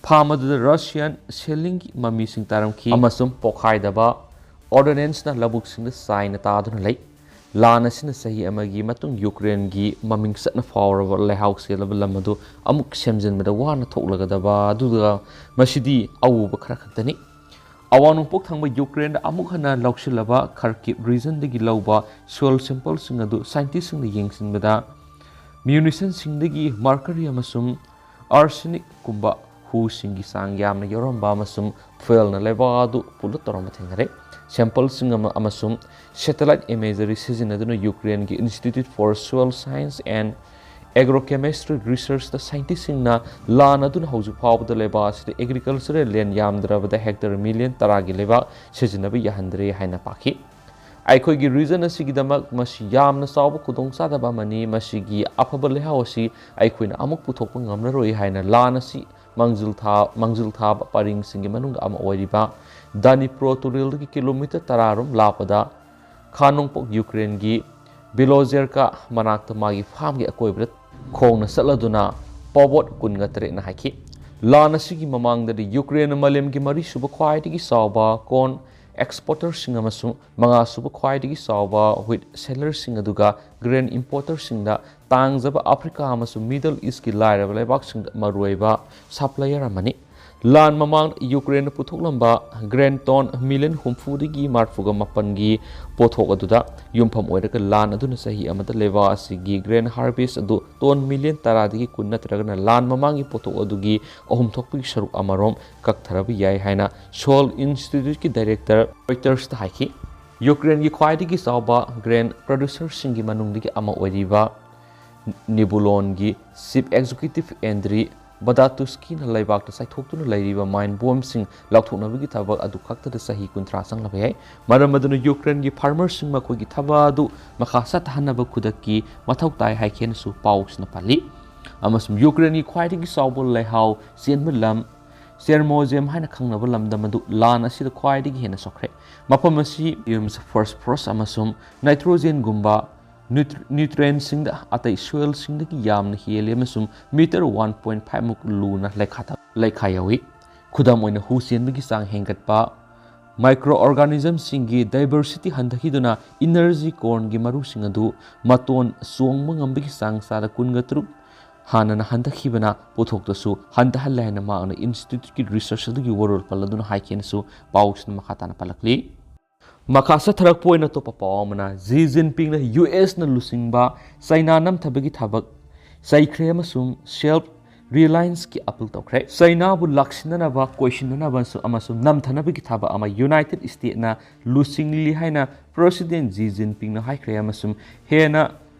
Farm ꯑꯗꯨꯗ Russian shelling ꯒꯤ ꯃꯃꯤꯁꯤꯡ ꯇꯥꯔꯝꯈꯤ ꯑꯃꯁꯨꯡ ꯄꯣꯈꯥꯏꯗꯕ ordnance ꯅ ꯂꯧꯕꯨꯛꯁꯤꯡꯗ ꯆꯥꯏꯅ ꯇꯥꯗꯨꯅ ꯂꯩ꯫ ꯂꯥꯟ ꯑꯁꯤꯅ ꯆꯍꯤ ꯑꯃꯒꯤ ꯃꯇꯨꯡ ꯌꯨꯀ꯭ꯔꯦꯟꯒꯤ ꯃꯃꯤꯡ ꯆꯠꯅ ꯐꯥꯎꯔꯕ ꯂꯩꯍꯥꯎ ꯆꯦꯜꯂꯕ ꯂꯝ ꯑꯗꯨ ꯑꯃꯨꯛ ꯁꯦꯝꯖꯤꯟꯕꯗ ꯋꯥꯅ ꯊꯣꯛꯂꯒꯗꯕ ꯑꯗꯨꯒ ꯃꯁꯤꯗꯤ ꯑꯎꯕ ꯈꯔ ꯈꯛꯇꯅꯤ꯫ ꯑꯋꯥꯡ ꯅꯣꯡꯄꯣꯛ ꯊꯪꯕ ꯌꯨꯀ꯭ꯔꯦꯟꯗ ꯑꯃꯨꯛ ꯍꯟꯅ ꯂꯧꯁꯤꯜꯂꯕ ꯈꯔꯀꯤꯞ ꯔꯤꯖꯟꯗꯒꯤ ꯂꯧꯕ ꯁꯣꯏꯜ ꯁꯦꯝꯄꯜꯁꯤꯡ ꯑꯗꯨ ꯁꯥꯏꯟꯇꯤꯁꯁꯤꯡꯅ ꯌꯦꯡꯁꯤꯟꯕꯗ ꯃ꯭ꯌꯨꯅꯤꯁꯟꯁꯤꯡꯗꯒꯤ ꯃꯔꯀꯔꯤ ꯑꯃꯁꯨꯡ ꯑꯥꯔꯁꯦꯅꯤꯛꯀꯨꯝꯕ ꯍꯨꯁꯤꯡꯒꯤ ꯆꯥꯡ ꯌꯥꯝꯅ ꯌꯥꯎꯔꯝꯕ ꯑꯃꯁꯨꯡ ꯐꯨꯌꯦꯜꯅ ꯂꯩꯕꯥꯛ ꯑꯗꯨ ꯄꯨꯂꯞ ꯇꯧꯔꯝꯕ ꯊꯦꯡꯅꯔꯦ꯫ ꯁꯦꯝꯄꯜꯁꯤꯡ ꯑꯃ ꯑꯃꯁꯨꯡ ꯁꯦꯇꯦꯂꯥꯏꯠ ꯏꯃꯦꯖꯔꯤ ꯁꯤꯖꯤꯟꯅꯗꯨꯅ ꯌꯨꯀ꯭ꯔꯦꯟꯒꯤ Institute for Soil Science and Agrochemistry Researchꯇ ꯁꯥꯏꯟꯇꯤꯁꯁꯤꯡꯅ ꯂꯥꯟ ꯑꯗꯨꯅ ꯍꯧꯖꯤꯛ ꯐꯥꯎꯕꯗ ꯂꯩꯕꯥꯛ ꯑꯁꯤꯗ ꯑꯦꯒ꯭ꯔꯤꯀꯜꯆꯔꯦꯜ ꯂꯦꯟ ꯌꯥꯝꯗ꯭ꯔꯕꯗ ꯍꯦꯛꯇꯔ ꯃꯤꯂꯤꯌꯟ ꯇꯔꯥꯒꯤ ꯂꯩꯕꯥꯛ ꯁꯤꯖꯤꯟꯅꯕ ꯌꯥꯍꯟꯗ꯭ꯔꯦ ꯍꯥꯏꯅ ꯄꯥꯈꯤ꯫ ꯑꯩꯈꯣꯏꯒꯤ ꯔꯤꯖꯟ ꯑꯁꯤꯒꯤꯗꯃꯛ ꯃꯁꯤ ꯌꯥꯝꯅ ꯆꯥꯎꯕ ꯈꯨꯗꯣꯡꯆꯥꯗꯕ ꯑꯃꯅꯤ꯫ ꯃꯁꯤꯒꯤ ꯑꯐꯕ ꯂꯩꯍꯥꯎ ꯑꯁꯤ ꯑꯩꯈꯣꯏꯅ ꯑꯃꯨꯛ ꯄꯨꯊꯣꯛꯄ ꯉꯝꯂꯔꯣꯏ ꯍꯥꯏꯅ ꯂꯥꯟ ꯑꯁꯤ ꯃꯥꯡꯖꯤꯜ ꯊꯥ-, ꯃꯥꯡꯖꯤꯜ ꯊꯥꯕ ꯄꯔꯤꯡꯁꯤꯡꯒꯤ ꯃꯅꯨꯡꯗ ꯑꯃ ꯑꯣꯏꯔꯤꯕ ꯗꯥꯅꯤꯄ꯭ꯔꯣ ꯇꯨꯔꯦꯜꯗꯒꯤ ꯀꯤꯂꯣꯃꯤꯇꯔ ꯇꯔꯥ ꯔꯣꯝ ꯂꯥꯞꯄꯗ ꯈꯥ ꯅꯣꯡꯄꯣꯛ ꯌꯨꯀ꯭ꯔꯦꯟꯒꯤ ꯕꯤꯂꯣꯖꯦꯔꯀꯥ ꯃꯅꯥꯛꯇ ꯃꯥꯒꯤ ꯐꯥꯝꯒꯤ ꯑꯀꯣꯏꯕꯗ ꯈꯣꯡꯅ ꯆꯠꯂꯗꯨꯅ ꯄꯣꯕꯣꯠ ꯀꯨꯟꯒ ꯇꯔꯦꯠꯅ ꯍꯥꯏꯈꯤ꯫ ꯂꯥꯟ ꯑꯁꯤꯒꯤ ꯃꯃꯥꯡꯗꯗꯤ ꯌꯨꯀ꯭ꯔꯦꯟꯅ ꯃꯥꯂꯦꯝꯒꯤ ꯃꯔꯤꯁꯨꯕ ꯈ꯭ꯋꯥꯏꯗꯒꯤ ꯆꯥꯎꯕ ꯀꯣꯔꯟ ꯑꯦꯛꯁꯄꯣꯔꯇꯔꯁꯤꯡ ꯑꯃꯁꯨꯡ ꯃꯉꯥꯁꯨꯕ ꯈ꯭ꯋꯥꯏꯗꯒꯤ ꯆꯥꯎꯕ ꯋꯤꯠ ꯁꯦꯂꯔꯁꯤꯡ, ꯑꯗꯨꯒ ꯒ꯭ꯔꯦꯟ ꯏꯝꯄꯣꯔꯇꯔꯁꯤꯡꯗ ꯇꯥꯡꯖꯕ ꯑꯐ꯭ꯔꯤꯀꯥ ꯑꯃꯁꯨꯡ ꯃꯤꯗꯜ ꯏꯁ꯭ꯠꯀꯤ ꯂꯥꯏꯔꯕ ꯂꯩꯕꯥꯛꯁꯤꯡꯗ ꯃꯔꯨꯑꯣꯏꯕ ꯁꯄ꯭ꯂꯥꯏꯌꯔ ꯑꯃꯅꯤ꯫ ꯂꯥꯟ ꯃꯃꯥꯡꯗ ꯌꯨꯀ꯭ꯔꯦꯟꯅ ꯄꯨꯊꯣꯛꯂꯝꯕ ꯒ꯭ꯔꯦꯟ ꯇꯣꯟ ꯃꯤꯂꯤꯌꯟ ꯍꯨꯝꯐꯨꯗꯒꯤ ꯃꯔꯤꯐꯨꯒ ꯃꯥꯄꯟꯒꯤ ꯄꯣꯠꯊꯣꯛ ꯑꯗꯨꯗ ꯌꯨꯝꯐꯝ ꯑꯣꯏꯔꯒ ꯂꯥꯟ ꯑꯗꯨꯅ ꯆꯍꯤ ꯑꯃꯗ ꯂꯩꯕꯥꯛ ꯑꯁꯤꯒꯤ ꯒ꯭ꯔꯦꯟ ꯍꯥꯔꯚꯦꯁ ꯑꯗꯨ ꯇꯣꯟ ꯃꯤꯂꯤꯌꯟ ꯇꯔꯥꯗꯒꯤ ꯀꯨꯟ ꯅꯠꯇ꯭ꯔꯒꯅ ꯂꯥꯟ ꯃꯃꯥꯡꯒꯤ ꯄꯣꯠꯊꯣꯛ ꯑꯗꯨꯒꯤ ꯑꯍꯨꯝ ꯊꯣꯛꯄꯒꯤ ꯁꯔꯨꯛ ꯑꯃꯔꯣꯝ ꯀꯛꯊꯔꯕ ꯌꯥꯏ ꯍꯥꯏꯅ ꯁꯣꯏꯜ ꯏꯟꯁꯇꯤꯇ꯭ꯌꯨꯠꯀꯤ ꯗꯥꯏꯔꯦꯛꯇꯔ ꯔꯣꯏꯇꯔꯁꯇ ꯍꯥꯏꯈꯤ꯫ ꯌꯨꯀ꯭ꯔꯦꯟꯒꯤ ꯈ꯭ꯋꯥꯏꯗꯒꯤ ꯆꯥꯎꯕ ꯒ꯭ꯔꯦꯟ ꯄ꯭ꯔꯣꯗ꯭ꯌꯨꯁꯔꯁꯤꯡꯒꯤ ꯃꯅꯨꯡꯗꯒꯤ ꯑꯃ ꯑꯣꯏꯔꯤꯕ ꯅꯤꯕꯨꯂꯣꯟꯒꯤ ꯆꯤꯐ ꯑꯦꯛꯖꯤꯀ꯭ꯌꯨꯇꯤꯚ ꯑꯦꯟꯗ꯭ꯔꯤ ꯕꯗꯥꯇꯨꯁꯀꯤꯅ ꯂꯩꯕꯥꯛꯇ ꯆꯥꯏꯊꯣꯛꯇꯨꯅ ꯂꯩꯔꯤꯕ ꯃꯥꯏꯟ ꯕꯣꯝꯁꯤꯡ ꯂꯧꯊꯣꯛꯅꯕꯒꯤ ꯊꯕꯛ ꯑꯗꯨ ꯈꯛꯇꯗ ꯆꯍꯤ ꯀꯨꯟꯊ꯭ꯔꯥ ꯆꯪꯂꯕ ꯌꯥꯏ꯫ ꯃꯔꯝ ꯑꯗꯨꯅ ꯌꯨꯀ꯭ꯔꯦꯟꯒꯤ ꯐꯥꯔꯃꯔꯁꯤꯡ ꯃꯈꯣꯏꯒꯤ ꯊꯕꯛ ꯑꯗꯨ ꯃꯈꯥ ꯆꯠꯊꯍꯟꯅꯕ ꯈꯨꯗꯛꯀꯤ ꯃꯊꯧ ꯇꯥꯏ ꯍꯥꯏꯈꯤꯅꯁꯨ ꯄꯥꯎꯁꯤꯅ ꯄꯜꯂꯤ꯫ ꯑꯃꯁꯨꯡ ꯌꯨꯀ꯭ꯔꯦꯟꯒꯤ ꯈ꯭ꯋꯥꯏꯗꯒꯤ ꯆꯥꯎꯕ ꯂꯩꯍꯥꯎ ꯆꯦꯟꯕ ꯂꯝ ꯆꯦꯔꯃꯣꯖꯦꯝ ꯍꯥꯏꯅ ꯈꯪꯅꯕ ꯂꯝꯗꯝ ꯑꯗꯨ ꯂꯥꯟ ꯑꯁꯤꯗ ꯈ꯭ꯋꯥꯏꯗꯒꯤ ꯍꯦꯟꯅ ꯁꯣꯛꯈ꯭ꯔꯦ꯫ ꯃꯐꯝ ꯑꯁꯤ ꯐꯣꯁꯐꯣꯔꯁ ꯑꯃꯁꯨꯡ ꯅꯥꯏꯇ꯭ꯔꯣꯖꯦꯟꯒꯨꯝꯕ ꯅ꯭ꯌꯨꯇ꯭ꯔ-, ꯅ꯭ꯌꯨꯇ꯭ꯔꯦꯟꯁꯤꯡꯗ ꯑꯇꯩ ꯁꯣꯏꯜꯁꯤꯡꯗꯒꯤ ꯌꯥꯝꯅ ꯍꯦꯜꯂꯤ ꯑꯃꯁꯨꯡ ꯃꯤꯇꯔ ꯋꯥꯟ ꯄꯣꯏꯟ ꯐꯥꯏꯚ ꯃꯨꯛ ꯂꯨꯅ ꯂꯩꯈꯥ ꯊ-, ꯂꯩꯈꯥ ꯌꯥꯎꯏ꯫ ꯈꯨꯗꯝ ꯑꯣꯏꯅ, ꯍꯨ ꯆꯦꯟꯕꯒꯤ ꯆꯥꯡ ꯍꯦꯟꯒꯠꯄ, ꯃꯥꯏꯀ꯭ꯔꯣ ꯑꯣꯔꯒꯥꯅꯤꯖꯝꯁꯤꯡꯒꯤ ꯗꯥꯏꯕꯔꯁꯤꯇꯤ ꯍꯟꯊꯈꯤꯗꯨꯅ ꯏꯅꯔꯖꯤ ꯀꯣꯔꯟꯒꯤ ꯃꯔꯨꯁꯤꯡ ꯑꯗꯨ ꯃꯇꯣꯟ ꯆꯣꯡꯕ ꯉꯝꯕꯒꯤ ꯆꯥꯡ ꯆꯥꯗ ꯀꯨꯟꯒ ꯇꯔꯨꯛ ꯍꯥꯟꯅꯅ ꯍꯟꯊꯈꯤꯕꯅ ꯄꯣꯠꯊꯣꯛꯇꯁꯨ ꯍꯟꯊꯍꯜꯂꯦ ꯍꯥꯏꯅ ꯃꯍꯥꯛꯅ institute ꯀꯤ research ꯑꯗꯨꯒꯤ ꯋꯥꯔꯣꯜ ꯄꯜꯂꯗꯨꯅ ꯍꯥꯏꯈꯤ ꯍꯥꯏꯅꯁꯨ ꯄꯥꯎꯁꯤꯅ ꯃꯈꯥ ꯇꯥꯅ ꯄꯜꯂꯛꯂꯤ꯫ ꯃꯈꯥ ꯆꯠꯊꯔꯛꯄ ꯑꯣꯏꯅ ꯑꯇꯣꯞꯄ ꯄꯥꯎ ꯑꯃꯅ, ꯖꯤ ꯖꯤꯟꯄꯤꯡꯅ ꯌꯨ ꯑꯦꯁꯅ ꯂꯨꯆꯤꯡꯕ ꯆꯩꯅꯥ ꯅꯝꯊꯕꯒꯤ ꯊꯕꯛ ꯆꯩꯈ꯭ꯔꯦ ꯑꯃꯁꯨꯡ self reliance ꯀꯤ appeal ꯇꯧꯈ꯭ꯔꯦ꯫ ꯆꯩꯅꯥꯕꯨ ꯂꯥꯛꯁꯤꯟꯅꯅꯕ, ꯀꯣꯏꯁꯤꯟꯅꯅꯕ ꯑꯃꯁꯨꯡ ꯅꯝꯊꯅꯕꯒꯤ ꯊꯕꯛ ꯑꯃ ꯌꯨꯅꯥꯏꯇꯦꯗ ꯁ꯭ꯇꯦꯠꯅ ꯂꯨꯆꯤꯡꯂꯤ ꯍꯥꯏꯅ ꯄ꯭ꯔꯦꯁꯤꯗꯦꯟꯠ ꯖꯤ ꯖꯤꯟꯄꯤꯡꯅ ꯍꯥꯏꯈ꯭ꯔꯦ ꯑꯃꯁꯨꯡ ꯍꯦꯟꯅ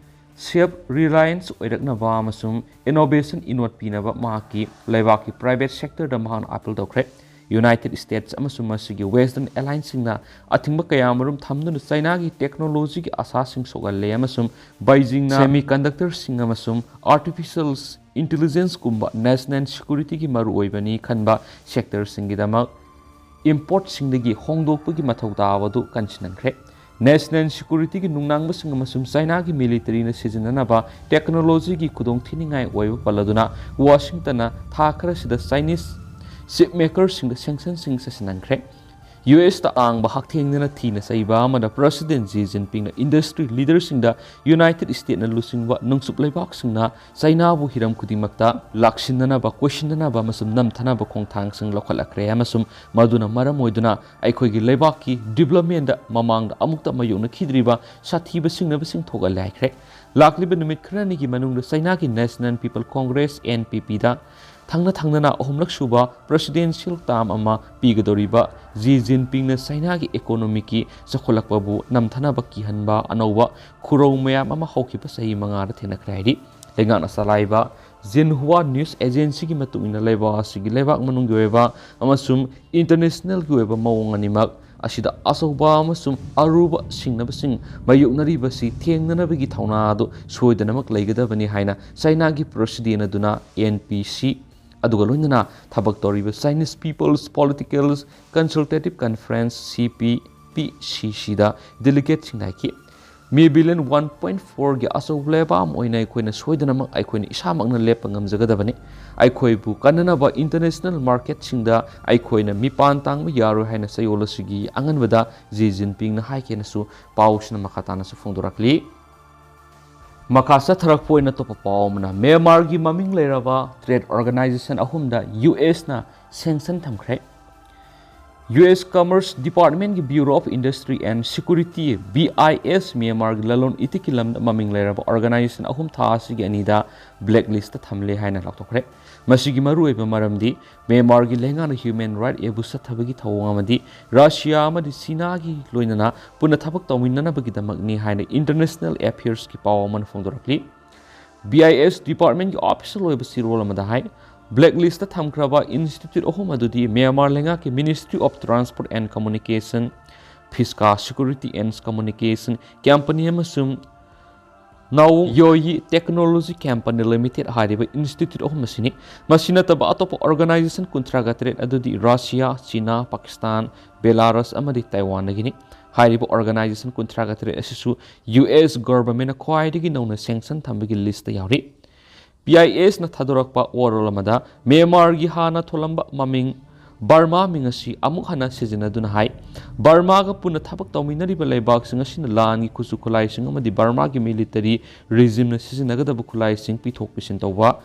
self reliance ꯑꯣꯏꯔꯛꯅꯕ ꯑꯃꯁꯨꯡ innovation ꯏꯅꯣꯠ ꯄꯤꯅꯕ ꯃꯍꯥꯛꯀꯤ ꯂꯩꯕꯥꯛꯀꯤ private sector ꯗ ꯃꯍꯥꯛꯅ appeal ꯇꯧꯈ꯭ꯔꯦ꯫ ꯌꯨꯅꯥꯏꯇꯦꯗ ꯁ꯭ꯇꯦꯠꯁ ꯑꯃꯁꯨꯡ ꯃꯁꯤꯒꯤ Western alliance ꯁꯤꯡꯅ ꯑꯊꯤꯡꯕ ꯀꯌꯥ ꯑꯃꯔꯣꯝ ꯊꯝꯗꯨꯅ ꯆꯩꯅꯥꯒꯤ technology ꯒꯤ ꯑꯥꯁꯥꯁꯤꯡ ꯁꯣꯛꯍꯜꯂꯦ ꯑꯃꯁꯨꯡ ꯕꯩꯖꯤꯡꯅ semiconductor ꯁꯤꯡ ꯑꯃꯁꯨꯡ artificial intelligence ꯒꯨꯝꯕ national security ꯒꯤ ꯃꯔꯨꯑꯣꯏꯕꯅꯤ ꯈꯟꯕ sector ꯁꯤꯡꯒꯤꯗꯃꯛ import ꯁꯤꯡꯗꯒꯤ ꯍꯣꯡꯗꯣꯛꯄꯒꯤ ꯃꯊꯧ ꯇꯥꯕꯗꯨ ꯀꯟꯁꯤꯟꯅꯈ꯭ꯔꯦ꯫ National security ꯒꯤ ꯅꯨꯡꯅꯥꯡꯕꯁꯤꯡ ꯑꯃꯁꯨꯡ ꯆꯩꯅꯥꯒꯤ military ꯅ ꯁꯤꯖꯤꯟꯅꯅꯕ technology ꯒꯤ ꯈꯨꯗꯣꯡꯊꯤꯅꯤꯡꯉꯥꯏ ꯑꯣꯏꯕ ꯄꯜꯂꯗꯨꯅ ꯋꯥꯁꯤꯡꯇꯟꯅ ꯊꯥ ꯈꯔꯁꯤꯗ Chinese chip maker ꯁꯤꯡꯗ sanction ꯁꯤꯡ ꯆꯠꯁꯤꯟꯍꯟꯈ꯭ꯔꯦ꯫ ꯌꯨ ꯑꯦꯁꯇ ꯑꯥꯡꯕ ꯍꯛꯊꯦꯡꯅꯅ ꯊꯤꯅ ꯆꯩꯕ ꯑꯃꯗ ꯄ꯭ꯔꯦꯁꯤꯗꯦꯟꯠ ꯖꯤ ꯖꯤꯟꯄꯤꯡꯅ industry leader ꯁꯤꯡꯗ ꯌꯨꯅꯥꯏꯇꯦꯗ ꯁ꯭ꯇꯦꯠꯅ ꯂꯨꯆꯤꯡꯕ ꯅꯣꯡꯆꯨꯞ ꯂꯩꯕꯥꯛꯁꯤꯡꯅ ꯆꯩꯅꯥꯕꯨ ꯍꯤꯔꯝ ꯈꯨꯗꯤꯡꯃꯛꯇ ꯂꯥꯛꯁꯤꯟꯅꯅꯕ, ꯀꯣꯏꯁꯤꯟꯅꯅꯕ ꯑꯃꯁꯨꯡ ꯅꯝꯊꯅꯕ ꯈꯣꯡꯊꯥꯡꯁꯤꯡ ꯂꯧꯈꯠꯂꯛꯈ꯭ꯔꯦ ꯑꯃꯁꯨꯡ ꯃꯗꯨꯅ ꯃꯔꯝ ꯑꯣꯏꯗꯨꯅ ꯑꯩꯈꯣꯏꯒꯤ ꯂꯩꯕꯥꯛꯀꯤ development ꯗ ꯃꯃꯥꯡꯗ ꯑꯃꯨꯛꯇ ꯃꯥꯌꯣꯛꯅꯈꯤꯗ꯭ꯔꯤꯕ ꯁꯥꯊꯤꯕ ꯁꯤꯡꯅꯕꯁꯤꯡ ꯊꯣꯛꯍꯜꯂꯦ ꯍꯥꯏꯈ꯭ꯔꯦ꯫ ꯂꯥꯛꯂꯤꯕ ꯅꯨꯃꯤꯠ ꯈꯔꯅꯤꯒꯤ ꯃꯅꯨꯡꯗ ꯆꯩꯅꯥꯒꯤ National People Congress, N P P ꯗ ꯊꯪꯅ ꯊꯪꯅꯅ ꯑꯍꯨꯝꯂꯛ ꯁꯨꯕ presidential term ꯑꯃ ꯄꯤꯒꯗꯧꯔꯤꯕ ꯖꯤ ꯖꯤꯟꯄꯤꯡꯅ ꯆꯩꯅꯥꯒꯤ economy ꯒꯤ ꯆꯥꯎꯈꯠꯂꯛꯄꯕꯨ ꯅꯝꯊꯅꯕ ꯀꯤꯍꯟꯕ ꯑꯅꯧꯕ ꯈꯨꯔꯧ ꯃꯌꯥꯝ ꯑꯃ ꯍꯧꯈꯤꯕ ꯆꯍꯤ ꯃꯉꯥꯗ ꯊꯦꯡꯅꯈ꯭ꯔꯦ ꯍꯥꯏꯔꯤ꯫ ꯂꯩꯉꯥꯛꯅ ꯆꯂꯥꯏꯕ Xinhua news agency ꯒꯤ ꯃꯇꯨꯡ ꯏꯟꯅ ꯂꯩꯕꯥꯛ ꯑꯁꯤꯒꯤ ꯂꯩꯕꯥꯛ ꯃꯅꯨꯡꯒꯤ ꯑꯣꯏꯕ ꯑꯃꯁꯨꯡ international ꯒꯤ ꯑꯣꯏꯕ ꯃꯑꯣꯡ ꯑꯅꯤꯃꯛ ꯑꯁꯤꯗ ꯑꯆꯧꯕ ꯑꯃꯁꯨꯡ ꯑꯔꯨꯕ ꯁꯤꯡꯅꯕꯁꯤꯡ ꯃꯥꯌꯣꯛꯅꯔꯤꯕꯁꯤ ꯊꯦꯡꯅꯅꯕꯒꯤ ꯊꯧꯅꯥ ꯑꯗꯨ ꯁꯣꯏꯗꯅꯃꯛ ꯂꯩꯒꯗꯕꯅꯤ ꯍꯥꯏꯅ ꯆꯩꯅꯥꯒꯤ president ꯑꯗꯨꯅ N P C ꯑꯗꯨꯒ ꯂꯣꯏꯅꯅ ꯊꯕꯛ ꯇꯧꯔꯤꯕ Chinese People's Political Consultative Conference, C P P C C ꯗ delegate ꯁꯤꯡꯗ ꯍꯥꯏꯈꯤ꯫ ꯃꯤ billion one point four ꯒꯤ ꯑꯆꯧꯕ ꯂꯩꯕꯥꯛ ꯑꯃ ꯑꯣꯏꯅ ꯑꯩꯈꯣꯏꯅ ꯁꯣꯏꯗꯅꯃꯛ ꯑꯩꯈꯣꯏꯅ ꯏꯁꯥꯃꯛꯅ ꯂꯦꯞꯄ ꯉꯝꯖꯒꯗꯕꯅꯤ꯫ ꯑꯩꯈꯣꯏꯕꯨ ꯀꯟꯅꯅꯕ international market ꯁꯤꯡꯗ ꯑꯩꯈꯣꯏꯅ ꯃꯤꯄꯥꯟ ꯇꯥꯡꯕ ꯌꯥꯔꯣꯏ ꯍꯥꯏꯅ ꯆꯌꯣꯜ ꯑꯁꯤꯒꯤ ꯑꯉꯟꯕꯗ ꯖꯤ ꯖꯤꯟꯄꯤꯡꯅ ꯍꯥꯏꯈꯤ ꯍꯥꯏꯅꯁꯨ ꯄꯥꯎꯁꯤꯅ ꯃꯈꯥ ꯇꯥꯅꯁꯨ ꯐꯣꯡꯗꯣꯔꯛꯂꯤ꯫ ꯃꯈꯥ ꯆꯠꯊꯔꯛꯄ ꯑꯣꯏꯅ ꯑꯇꯣꯞꯄ ꯄꯥꯎ ꯑꯃꯅ, ꯃ꯭ꯌꯥꯟꯃꯥꯔꯒꯤ ꯃꯃꯤꯡ ꯂꯩꯔꯕ trade organization ꯑꯍꯨꯝꯗ ꯌꯨ ꯑꯦꯁꯅ sanction ꯊꯝꯈ꯭ꯔꯦ꯫ ꯌꯨ ꯑꯦꯁ Commerce Departmentꯀꯤ Bureau of Industry and Security, B I S, ꯃ꯭ꯌꯥꯟꯃꯥꯔꯒꯤ ꯂꯂꯣꯟ ꯏꯇꯤꯛꯀꯤ ꯂꯝꯗ ꯃꯃꯤꯡ ꯂꯩꯔꯕ organization ꯑꯍꯨꯝ ꯊꯥ ꯑꯁꯤꯒꯤ ꯑꯅꯤꯗ blacklistꯇ ꯊꯝꯂꯦ ꯍꯥꯏꯅ ꯂꯥꯎꯊꯣꯛꯈ꯭ꯔꯦ꯫ ꯃꯁꯤꯒꯤ ꯃꯔꯨꯑꯣꯏꯕ ꯃꯔꯝꯗꯤ ꯃ꯭ꯌꯥꯟꯃꯥꯔꯒꯤ ꯂꯩꯉꯥꯛꯅ human right abuse ꯆꯠꯊꯕꯒꯤ ꯊꯧꯑꯣꯡ ꯑꯃꯗꯤ ꯔꯁꯤꯌꯥ ꯑꯃꯗꯤ ꯆꯤꯅꯥꯒꯤ ꯂꯣꯏꯅꯅ ꯄꯨꯟꯅ ꯊꯕꯛ ꯇꯧꯃꯤꯟꯅꯅꯕꯒꯤꯗꯃꯛꯅꯤ ꯍꯥꯏꯅ International Affairsꯀꯤ ꯄꯥꯎ ꯑꯃꯅ ꯐꯣꯡꯗꯣꯔꯛꯂꯤ꯫ B I S Departmentꯀꯤ official ꯑꯣꯏꯕ ꯆꯦꯔꯣꯜ ꯑꯃꯗ ꯍꯥꯏ, blacklistꯇ ꯊꯝꯈ꯭ꯔꯕ institute ꯑꯍꯨꯝ ꯑꯗꯨꯗꯤ ꯃ꯭ꯌꯥꯟꯃꯥꯔ ꯂꯩꯉꯥꯛꯀꯤ Ministry of Transport and Communication, Fiska Security and Communication Company ꯑꯃꯁꯨꯡ Naoyoi Technology Company Limited ꯍꯥꯏꯔꯤꯕ institute ꯑꯍꯨꯝ ꯑꯁꯤꯅꯤ꯫ ꯃꯁꯤ ꯅꯠꯇꯕ ꯑꯇꯣꯞꯄ organization ꯀꯨꯟꯊ꯭ꯔꯥꯒ ꯇꯔꯦꯠ ꯑꯗꯨꯗꯤ ꯔꯁꯤꯌꯥ, ꯆꯤꯅꯥ, ꯄꯥꯀꯤꯁꯇꯥꯟ, ꯕꯦꯂꯥꯔꯁ ꯑꯃꯗꯤ ꯇꯥꯏꯋꯥꯟꯗꯒꯤꯅꯤ꯫ ꯍꯥꯏꯔꯤꯕ organization ꯀꯨꯟꯊ꯭ꯔꯥꯒ ꯇꯔꯦꯠ ꯑꯁꯤꯁꯨ ꯌꯨ ꯑꯦꯁ governmentꯅ ꯈ꯭ꯋꯥꯏꯗꯒꯤ ꯅꯧꯅ sanction ꯊꯝꯕꯒꯤ listꯇ ꯌꯥꯎꯔꯤ꯫ B I Sꯅ ꯊꯥꯗꯣꯔꯛꯄ ꯋꯥꯔꯣꯜ ꯑꯃꯗ ꯃ꯭ꯌꯥꯟꯃꯥꯔꯒꯤ ꯍꯥꯟꯅ ꯊꯣꯜꯂꯝꯕ ꯃꯃꯤꯡ ꯕꯔꯃꯥ ꯃꯤꯡ ꯑꯁꯤ ꯑꯃꯨꯛ ꯍꯟꯅ ꯁꯤꯖꯤꯟꯅꯗꯨꯅ ꯍꯥꯏ, ꯕꯔꯃꯥꯒ ꯄꯨꯟꯅ ꯊꯕꯛ ꯇꯧꯃꯤꯟꯅꯔꯤꯕ ꯂꯩꯕꯥꯛꯁꯤꯡ ꯑꯁꯤꯅ ꯂꯥꯟꯒꯤ ꯈꯨꯠꯁꯨ ꯈꯨꯠꯂꯥꯏꯁꯤꯡ ꯑꯃꯗꯤ ꯕꯔꯃꯥꯒꯤ military regimeꯅ ꯁꯤꯖꯤꯟꯅꯒꯗꯕ ꯈꯨꯠꯂꯥꯏꯁꯤꯡ ꯄꯤꯊꯣꯛ ꯄꯤꯁꯤꯟ ꯇꯧꯕ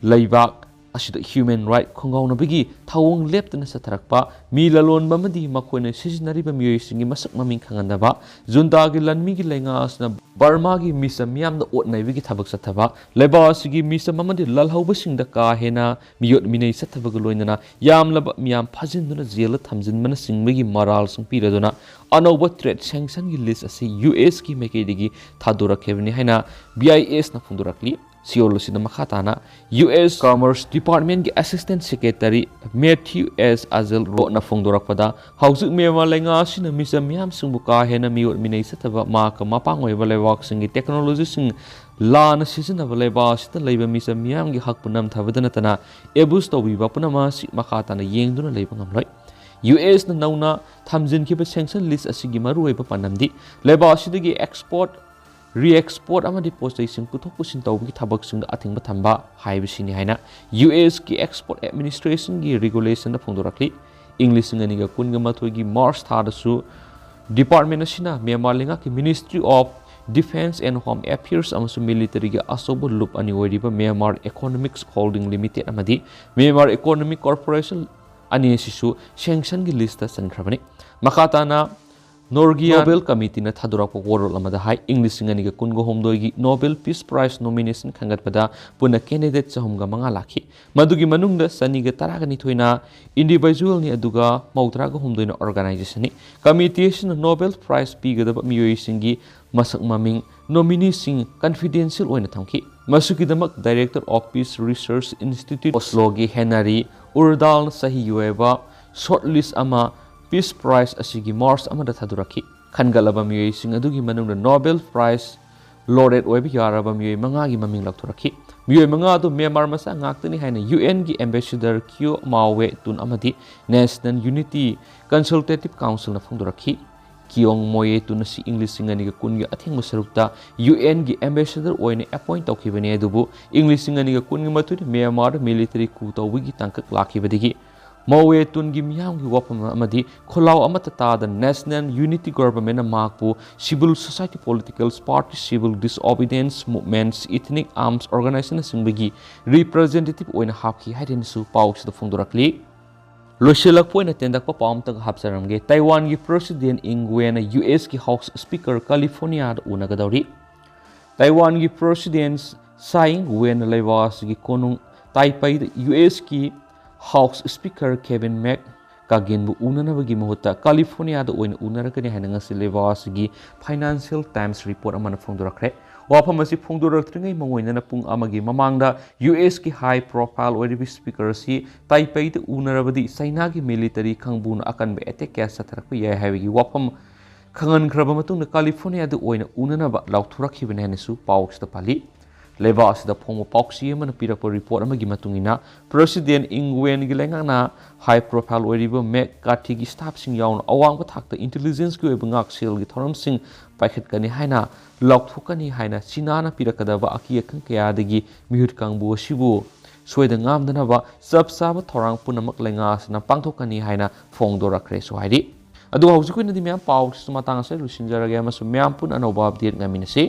ꯂꯩꯕꯥꯛ ꯑꯁꯤꯗ human right ꯈꯣꯡꯒꯥꯎꯅꯕꯒꯤ ꯊꯧꯑꯣꯡ ꯂꯦꯞꯇꯅ ꯆꯠꯊꯔꯛꯄ, ꯃꯤ ꯂꯂꯣꯟꯕ ꯑꯃꯗꯤ ꯃꯈꯣꯏꯅ ꯁꯤꯖꯤꯟꯅꯔꯤꯕ ꯃꯤꯑꯣꯏꯁꯤꯡꯒꯤ ꯃꯁꯛ ꯃꯃꯤꯡ ꯈꯪꯍꯟꯗꯕ, ꯖꯨꯟꯇꯥꯒꯤ ꯂꯥꯟꯃꯤꯒꯤ ꯂꯩꯉꯥꯛ ꯑꯁꯤꯅ ꯕꯔꯃꯥꯒꯤ ꯃꯤꯆꯝ ꯃꯤꯌꯥꯝꯗ ꯑꯣꯠ ꯅꯩꯕꯒꯤ ꯊꯕꯛ ꯆꯠꯊꯕ, ꯂꯩꯕꯥꯛ ꯑꯁꯤꯒꯤ ꯃꯤꯆꯝ ꯑꯃꯗꯤ ꯂꯥꯜꯍꯧꯕꯁꯤꯡꯗ ꯀꯥ ꯍꯦꯟꯅ ꯃꯤꯑꯣꯠ ꯃꯤꯅꯩ ꯆꯠꯊꯕꯒ ꯂꯣꯏꯅꯅ ꯌꯥꯝꯂꯕ ꯃꯤꯌꯥꯝ ꯐꯥꯖꯤꯟꯗꯨꯅ ꯖꯦꯜꯗ ꯊꯝꯖꯤꯟꯕꯅꯆꯤꯡꯕꯒꯤ ꯃꯔꯥꯜꯁꯤꯡ ꯄꯤꯔꯗꯨꯅ ꯑꯅꯧꯕ trade sanctionꯒꯤ list ꯑꯁꯤ ꯌꯨ ꯑꯦꯁꯀꯤ ꯃꯥꯏꯀꯩꯗꯒꯤ ꯊꯥꯗꯣꯔꯛꯈꯤꯕꯅꯤ ꯍꯥꯏꯅ B I Sꯅ ꯐꯣꯡꯗꯣꯔꯛꯂꯤ꯫ ꯆꯦꯔꯣꯜ ꯑꯁꯤꯗ ꯃꯈꯥ ꯇꯥꯅ ꯌꯨ ꯑꯦꯁ Commerce Departmentꯀꯤ Assistant Secretary Matthew S Azalroeꯅ ꯐꯣꯡꯗꯣꯔꯛꯄꯗ, ꯍꯧꯖꯤꯛ ꯃ꯭ꯌꯥꯟꯃꯥꯔ ꯂꯩꯉꯥꯛ ꯑꯁꯤꯅ ꯃꯤꯆꯝ ꯃꯤꯌꯥꯝꯁꯤꯡꯕꯨ ꯀꯥ ꯍꯦꯟꯅ ꯃꯤꯑꯣꯠ ꯃꯤꯅꯩ ꯆꯠꯊꯕ, ꯃꯍꯥꯛꯀ ꯃꯄꯥꯡ ꯑꯣꯏꯕ ꯂꯩꯕꯥꯛꯁꯤꯡꯒꯤ technologyꯁꯤꯡ ꯂꯥꯟꯅ ꯁꯤꯖꯤꯟꯅꯕ, ꯂꯩꯕꯥꯛ ꯑꯁꯤꯗ ꯂꯩꯕ ꯃꯤꯆꯝ ꯃꯤꯌꯥꯝꯒꯤ ꯍꯛꯄꯨ ꯅꯝꯊꯕꯗ ꯅꯠꯇꯅ abuse ꯇꯧꯕꯤꯕ ꯄꯨꯝꯅꯃꯛ ꯑꯁꯤ ꯃꯈꯥ ꯇꯥꯅ ꯌꯦꯡꯗꯨꯅ ꯂꯩꯕ ꯉꯝꯂꯣꯏ꯫ ꯌꯨ ꯑꯦꯁꯅ ꯅꯧꯅ ꯊꯝꯖꯤꯟꯈꯤꯕ sanction list ꯑꯁꯤꯒꯤ ꯃꯔꯨꯑꯣꯏꯕ ꯄꯥꯟꯗꯝꯗꯤ ꯂꯩꯕꯥꯛ ꯑꯁꯤꯗꯒꯤ export, re-export ꯑꯃꯗꯤ ꯄꯣꯠꯆꯩꯁꯤꯡ ꯄꯨꯊꯣꯛ ꯄꯨꯁꯤꯟ ꯇꯧꯕꯒꯤ ꯊꯕꯛꯁꯤꯡꯗ ꯑꯊꯤꯡꯕ ꯊꯝꯕ ꯍꯥꯏꯕꯁꯤꯅꯤ ꯍꯥꯏꯅ ꯌꯨ ꯑꯦꯁꯀꯤ Export Administrationꯒꯤ regulationꯗ ꯐꯣꯡꯗꯣꯔꯛꯂꯤ꯫ ꯏꯪ ꯂꯤꯁꯤꯡ ꯑꯅꯤꯒ ꯀꯨꯟꯒ ꯃꯥꯊꯣꯏꯒꯤ March ꯊꯥꯗꯁꯨ department ꯑꯁꯤꯅ ꯃ꯭ꯌꯥꯟꯃꯥꯔ ꯂꯩꯉꯥꯛꯀꯤ Ministry of Defense and Home Affairs ꯑꯃꯁꯨꯡ military ꯒꯤ ꯑꯆꯧꯕ ꯂꯨꯞ ꯑꯅꯤ ꯑꯣꯏꯔꯤꯕ Myanmar Economics Holding Limited ꯑꯃꯗꯤ Myanmar Economic Corporation ꯑꯅꯤ ꯑꯁꯤꯁꯨ sanction ꯒꯤ list ꯇ ꯆꯟꯈ꯭ꯔꯕꯅꯤ꯫ ꯃꯈꯥ ꯇꯥꯅ Norwegian Nobel Committee ꯅ ꯊꯥꯗꯣꯔꯛꯄ ꯋꯥꯔꯣꯜ ꯑꯃꯗ ꯍꯥꯏ, ꯏꯪ ꯂꯤꯁꯤꯡ ꯑꯅꯤꯒ ꯀꯨꯟꯒ ꯍꯨꯝꯗꯣꯏꯒꯤ Nobel Peace Prize nomination ꯈꯟꯒꯠꯄꯗ ꯄꯨꯟꯅ candidate ꯆꯍꯨꯝꯒ ꯃꯉꯥ ꯂꯥꯛꯈꯤ꯫ ꯃꯗꯨꯒꯤ ꯃꯅꯨꯡꯗ ꯆꯅꯤꯒ ꯇꯔꯥꯒ ꯅꯤꯊꯣꯏꯅ individual ꯅꯤ, ꯑꯗꯨꯒ ꯃꯧꯗ꯭ꯔꯥꯒ ꯍꯨꯝꯗꯣꯏꯅ organization ꯅꯤ꯫ Committee ꯑꯁꯤꯅ Nobel Prize ꯄꯤꯒꯗꯕ ꯃꯤꯑꯣꯏꯁꯤꯡꯒꯤ ꯃꯁꯛ ꯃꯃꯤꯡ nominee ꯁꯤꯡ confidential ꯑꯣꯏꯅ ꯊꯝꯈꯤ꯫ ꯃꯁꯤꯒꯤꯗꯃꯛ Director of Peace Research Institute Oslo ꯒꯤ Henry Urdal ꯅ ꯁꯍꯤ ꯑꯣꯏꯕ short list ꯑꯃ Peace Prize ꯑꯁꯤꯒꯤ March ꯑꯃꯗ ꯊꯥꯗꯣꯔꯛꯈꯤ꯫ ꯈꯟꯒꯠꯂꯕ ꯃꯤꯑꯣꯏꯁꯤꯡ ꯑꯗꯨꯒꯤ ꯃꯅꯨꯡꯗ Nobel Prize laureate ꯑꯣꯏꯕ ꯌꯥꯔꯕ ꯃꯤꯑꯣꯏ ꯃꯉꯥꯒꯤ ꯃꯃꯤꯡ ꯂꯥꯎꯊꯣꯔꯛꯈꯤ꯫ ꯃꯤꯑꯣꯏ ꯃꯉꯥ ꯑꯗꯨ Myanmar ꯃꯆꯥ ꯉꯥꯛꯇꯅꯤ ꯍꯥꯏꯅ U N ꯒꯤ ambassador Kyaw Mawe Tun ꯑꯃꯗꯤ National Unity Consultative Council ꯅ ꯐꯣꯡꯗꯣꯔꯛꯈꯤ꯫ Kyaw Mawe Tun ꯑꯁꯤ ꯏꯪ ꯂꯤꯁꯤꯡ ꯑꯅꯤꯒ ꯀꯨꯟꯒꯤ ꯑꯊꯦꯡꯕ ꯁꯔꯨꯛꯇ U N ꯒꯤ ambassador ꯑꯣꯏꯅ appoint ꯇꯧꯈꯤꯕꯅꯤ, ꯑꯗꯨꯕꯨ ꯏꯪ ꯂꯤꯁꯤꯡ ꯑꯅꯤꯒ ꯀꯨꯟꯒꯤ ꯃꯇꯨꯡꯗ Myanmar ꯗ military coup ꯇꯧꯕꯒꯤ ꯇꯥꯡꯀꯛ ꯂꯥꯛꯈꯤꯕꯗꯒꯤ Mawe Tun ꯒꯤ ꯃꯤꯌꯥꯝꯒꯤ ꯋꯥꯐꯝ ꯑꯃꯗꯤ ꯈꯣꯜꯂꯥꯎ ꯑꯃꯠꯇ ꯇꯥꯗꯅ National Unity Government ꯅ ꯃꯍꯥꯛꯄꯨ civil society, political party, civil disobedience movements, ethnic arms organization ꯅꯆꯤꯡꯕꯒꯤ representative ꯑꯣꯏꯅ ꯍꯥꯞꯈꯤ ꯍꯥꯏꯗꯨꯅꯁꯨ ꯄꯥꯎꯁꯤꯗ ꯐꯣꯡꯗꯣꯔꯛꯂꯤ꯫ ꯂꯣꯏꯁꯤꯜꯂꯛꯄ ꯑꯣꯏꯅ ꯇꯦꯟꯇꯛꯄ ꯄꯥꯎ ꯑꯃꯇꯒ ꯍꯥꯞꯆꯔꯝꯒꯦ꯫ ꯇꯥꯏꯋꯥꯟꯒꯤ President Ing Wen ꯅ U S ꯀꯤ House Speaker California ꯗ ꯎꯅꯒꯗꯧꯔꯤ꯫ ꯇꯥꯏꯋꯥꯟꯒꯤ President Tsai Ing-wen ꯅ ꯂꯩꯕꯥꯛ ꯑꯁꯤꯒꯤ ꯀꯣꯅꯨꯡ ꯇꯥꯏꯄꯩꯗ U S ꯀꯤ House Speaker Kevin McCarthy ꯕꯨ ꯎꯅꯅꯕꯒꯤ ꯃꯍꯨꯠꯇ California ꯗ ꯑꯣꯏꯅ ꯎꯅꯔꯒꯅꯤ ꯍꯥꯏꯅ ꯉꯁꯤ ꯂꯩꯕꯥꯛ ꯑꯁꯤꯒꯤ Financial Times report ꯑꯃꯅ ꯐꯣꯡꯗꯣꯔꯛꯈ꯭ꯔꯦ꯫ ꯋꯥꯐꯝ ꯑꯁꯤ ꯐꯣꯡꯗꯣꯔꯛꯇ꯭ꯔꯤꯉꯩ ꯃꯉꯣꯏꯗꯅ ꯄꯨꯡ ꯑꯃꯒꯤ ꯃꯃꯥꯡꯗ U S ꯀꯤ high profile ꯑꯣꯏꯔꯤꯕ speaker ꯑꯁꯤ ꯇꯥꯏꯄꯩꯗ ꯎꯅꯔꯕꯗꯤ ꯆꯩꯅꯥꯒꯤ military ꯀꯥꯡꯕꯨꯅ ꯑꯀꯟꯕ attack ꯀꯌꯥ ꯆꯠꯊꯔꯛꯄ ꯌꯥꯏ ꯍꯥꯏꯕꯒꯤ ꯋꯥꯐꯝ ꯈꯪꯍꯟꯈ꯭ꯔꯕ ꯃꯇꯨꯡꯗ California ꯗ ꯑꯣꯏꯅ ꯎꯅꯅꯕ ꯂꯥꯎꯊꯣꯔꯛꯈꯤꯕꯅꯤ ꯍꯥꯏꯅꯁꯨ ꯄꯥꯎꯁꯤꯗ ꯄꯜꯂꯤ꯫ ꯂꯩꯕꯥꯛ ꯑꯁꯤꯗ ꯐꯣꯡꯕ ꯄꯥꯎꯆꯦ ꯑꯃꯅ ꯄꯤꯔꯛꯄ report ꯑꯃꯒꯤ ꯃꯇꯨꯡ ꯏꯟꯅ, President Ing-wen ꯒꯤ ꯂꯩꯉꯥꯛꯅ high profile ꯑꯣꯏꯔꯤꯕ McCarthy ꯒꯤ staff ꯁꯤꯡ ꯌꯥꯎꯅ ꯑꯋꯥꯡꯕ ꯊꯥꯛꯇ intelligence ꯀꯤ ꯑꯣꯏꯕ ꯉꯥꯛꯁꯦꯜꯒꯤ ꯊꯧꯔꯝꯁꯤꯡ ꯄꯥꯏꯈꯠꯀꯅꯤ ꯍꯥꯏꯅ ꯂꯥꯎꯊꯣꯛꯀꯅꯤ ꯍꯥꯏꯅ ꯆꯤꯅꯥꯅ ꯄꯤꯔꯛꯀꯗꯕ ꯑꯀꯤ ꯑꯈꯪ ꯀꯌꯥꯗꯒꯤ ꯃꯤꯍꯨꯠ ꯀꯥꯡꯕꯨ ꯑꯁꯤꯕꯨ ꯁꯣꯏꯗ ꯉꯥꯝꯗꯅꯕ ꯆꯞ ꯆꯥꯕ ꯊꯧꯔꯥꯡ ꯄꯨꯝꯅꯃꯛ ꯂꯩꯉꯥꯛ ꯑꯁꯤꯅ ꯄꯥꯡꯊꯣꯛꯀꯅꯤ ꯍꯥꯏꯅ ꯐꯣꯡꯗꯣꯔꯛꯈ꯭ꯔꯦꯁꯨ ꯍꯥꯏꯔꯤ꯫ ꯑꯗꯨꯒ ꯍꯧꯖꯤꯛꯀꯤ ꯑꯣꯏꯅꯗꯤ ꯃꯌꯥꯝ ꯄꯥꯎꯁꯤꯁꯨ ꯃꯇꯥꯡ ꯑꯁꯤꯗ ꯂꯣꯏꯁꯤꯟꯖꯔꯒꯦ ꯑꯃꯁꯨꯡ ꯃꯌꯥꯝ ꯄꯨꯟꯅ ꯑꯅꯧꯕ ꯑꯞꯗꯦꯠ ꯉꯥꯏꯃꯤꯟꯅꯁꯤ꯫